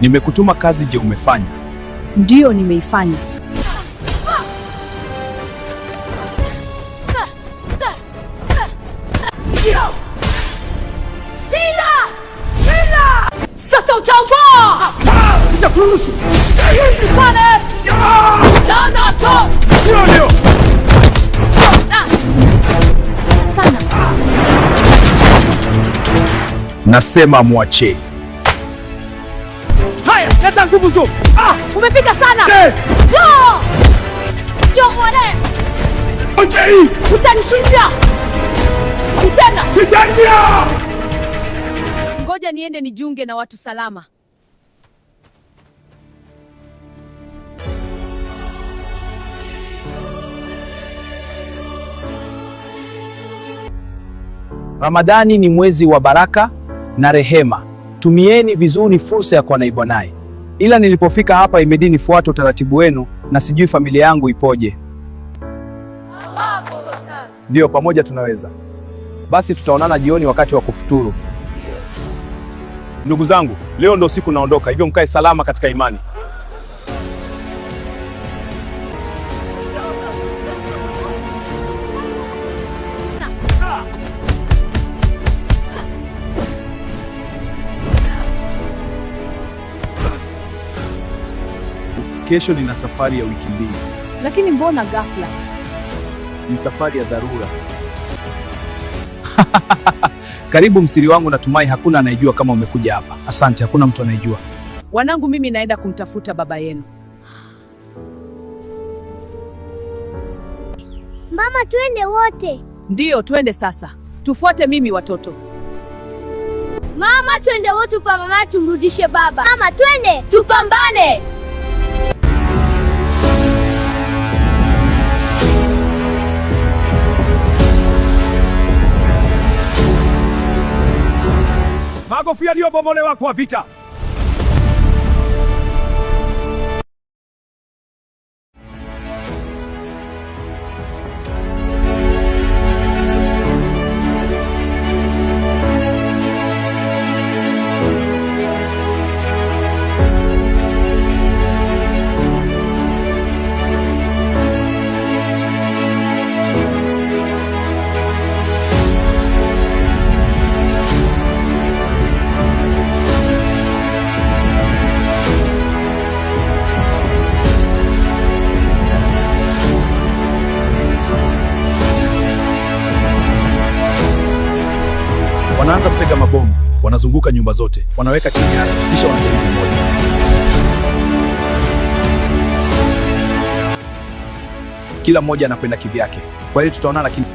Nimekutuma kazi, je, umefanya? Ndiyo, nimeifanya. Sasa utaogopa! Sitakuruhusu. Sana. Sio. Nasema mwache. Haya, leta nguvu zo. Ah! Umepiga sana. Eh! Yo! Yo mwane! Ojei! Utanishinda! Sitena! Sitania! Ngoja niende nijiunge na watu salama. Ramadhani ni mwezi wa baraka na rehema. Tumieni vizuri fursa ya kuwa naibu naye. Ila nilipofika hapa imebidi nifuate utaratibu wenu na sijui familia yangu ipoje. Ndiyo, pamoja tunaweza. Basi tutaonana jioni wakati wa kufuturu. Ndugu zangu, leo ndo siku naondoka, hivyo mkae salama katika imani. Kesho nina safari ya wiki 2. Lakini mbona ghafla? Ni safari ya dharura. Karibu msiri wangu, natumai hakuna anayejua kama umekuja hapa. Asante, hakuna mtu anayejua. Wanangu, mimi naenda kumtafuta baba yenu. Mama, twende wote. Ndiyo, twende sasa. Tufuate mimi watoto. Mama, twende wote tupambane, tumrudishe baba. Mama, twende tupambane. Magofu yaliyobomolewa kwa vita. Wanaanza kutega mabomu, wanazunguka nyumba zote, wanaweka chini ya ardhi, kisha wanajaribu moja. Kila mmoja anakwenda kivyake. Kwa hiyo tutaonana, lakini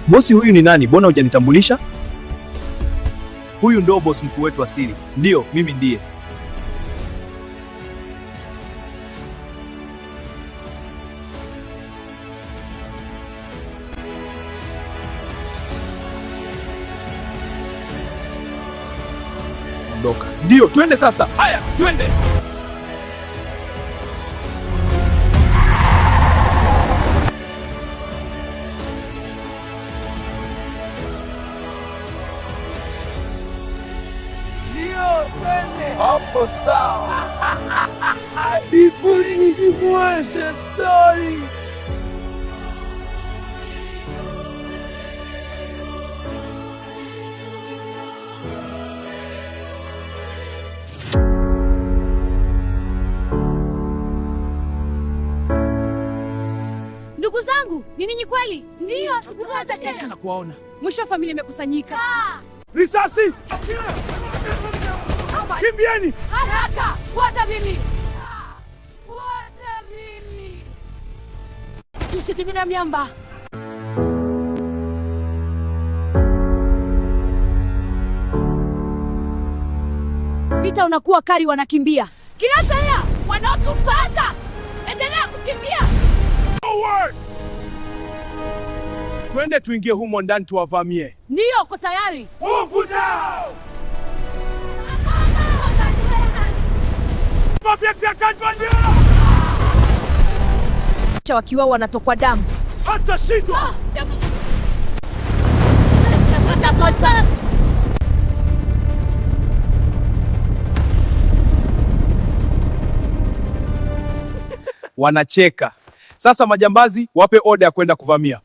bosi huyu ni nani? Mbona hujanitambulisha? Huyu ndo bosi mkuu wetu asili. Ndiyo, mimi ndiye. Ondoka. Ndiyo, twende sasa. Haya, twende. Ndiyo, twende. Hapo sawa. Nikimwasha story. Ndugu zangu, ni ninyi kweli? Ndiyo, tukuanza tena. Na kuwaona. Mwisho familia imekusanyika. Risasi! Kimbieni! Haraka, fuata mimi. Fuata mimi. Tushitimina miamba. Vita unakuwa kali, wanakimbia. Kinasaya, wanaotupata. Endelea kukimbia. Forward! Twende tuingie humo ndani tuwavamie. Ndiyo, uko tayari? Move down! Nitawaacha wakiwa wanatokwa damu. Hatashindwa. Wanacheka. Sasa majambazi, wape oda ya kwenda kuvamia.